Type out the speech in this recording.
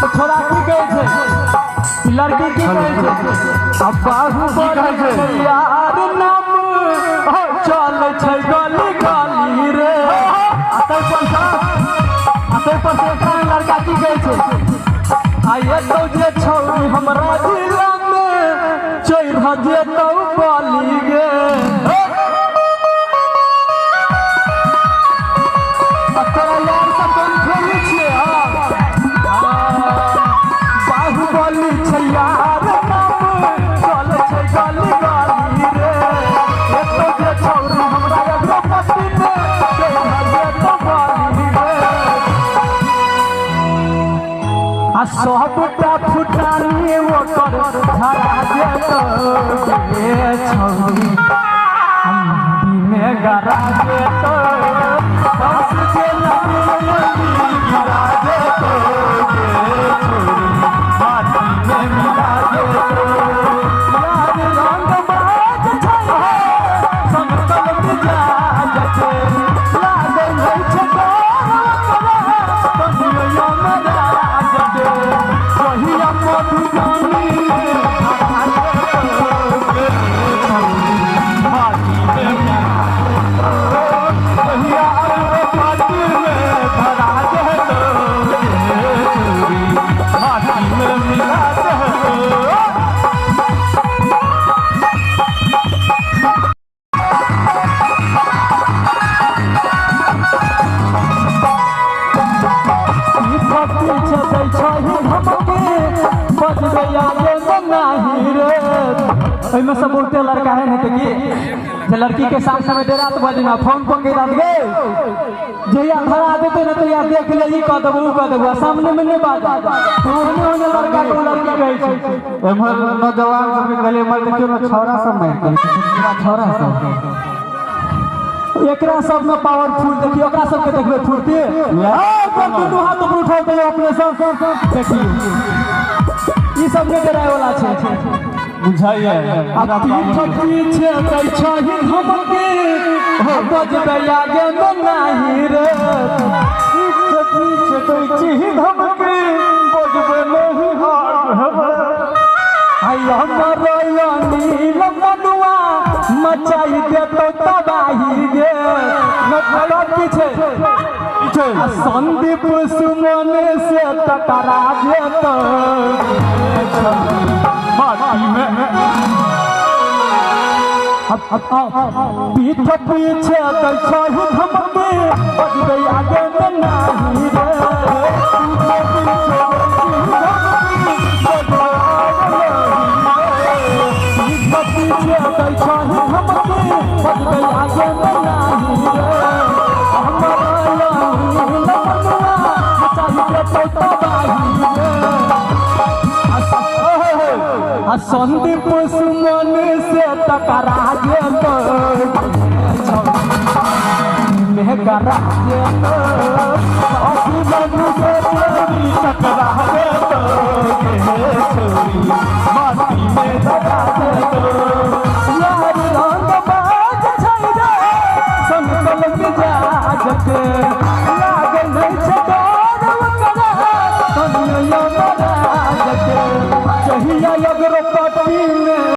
तऽ छोड़ा की कहै छै, ई लड़की की कहै छै? आ बाहुबली छै यार नाम, चल छै गली गली रे। आ ताहि पर सँ, आ ताहि पर सँ एकटा लड़का की कहै छै? आ एतौ जे छौरी हमरा जिला मे चढ़ जेतौ बली गे। आ तोरा यार सब कोन खेली छियै? हँ, बाहुबली छै यार नाम, चल छै गली गली रे। एतौ जे छौरी हमरा अगरबत्ती मे चढ़ जेतौ बली गे। आ सबटा फुटानी ओकर धरा जेतौ गे छौरी, माटी मे गरा जेतौ। बस के नदी गिरा जेतौ गे छौरी, माटी मे मिला जेतौ। यार रंग बाज छै, समतल मिजाज छै, लागै नै छै डर ओकरा कहियो यमराज के। कहिया मधुबनी मे धरा जेतौ गे छौरी, माटी मे मिला जेतौ। कहिया अरबपति मे धरा जेतौ गे छौरी, माटी मे मिला जेतौ। पीठ पीछे दै छही धमकी, बजबै आगे मे नाही रे। एहिमे सब बहुते लड़का है ने की जे लड़की के सामने में डेरात बजना फोन पर कहि देत गे, जहिया धरा देते ने तहिया देख ले, ई कह देबो ऊ कह देबो, आ सामने में नहि बाजत। तो ओहने ओहने लड़का के ओ लड़की कहै छै। एम्हर नौजवान सबके कहलियै, एम्हर देखियौ ने छौड़ा सब मारि करै छै, छौड़ा सब। एकरा सब में पावरफुल देखियो, ओकरा सबके देखबै फुर्ती। दुनू हाथ ऊपर उठाओ दियौ अपने सब। देखियौ ई सब नहि डराय वाला छै। बुझाइए। आ पीठ पीछे दै छही धमकी, बजबै आगे मे नाही रे। पीछे पीछे दै छी धमकी, बजबै नहीं आगे। आई हमर नील मनुआ मचाई देतौ तबाही गे। मतलब की छै? पीछे आ संदीप सुमन से टकरा जेतौ माटी में। पीठ पीछे दै छही धमकी, बजबै आगे मे नाही रे। पीछे पीछे दै छी धमकी, बजबै आगे नहीं रे। पीठ पीछे दै छही धमकी, बजबै आगे मे नाही रे। हमर नील मनुआ मचाई देतौ तबाही गे। आ संदीप सुमन से टकरा जेतौ, में गरा जेतौ। अभिमन्यु से चोरी टकरा जेतौ गे छौरी, माटी में धरा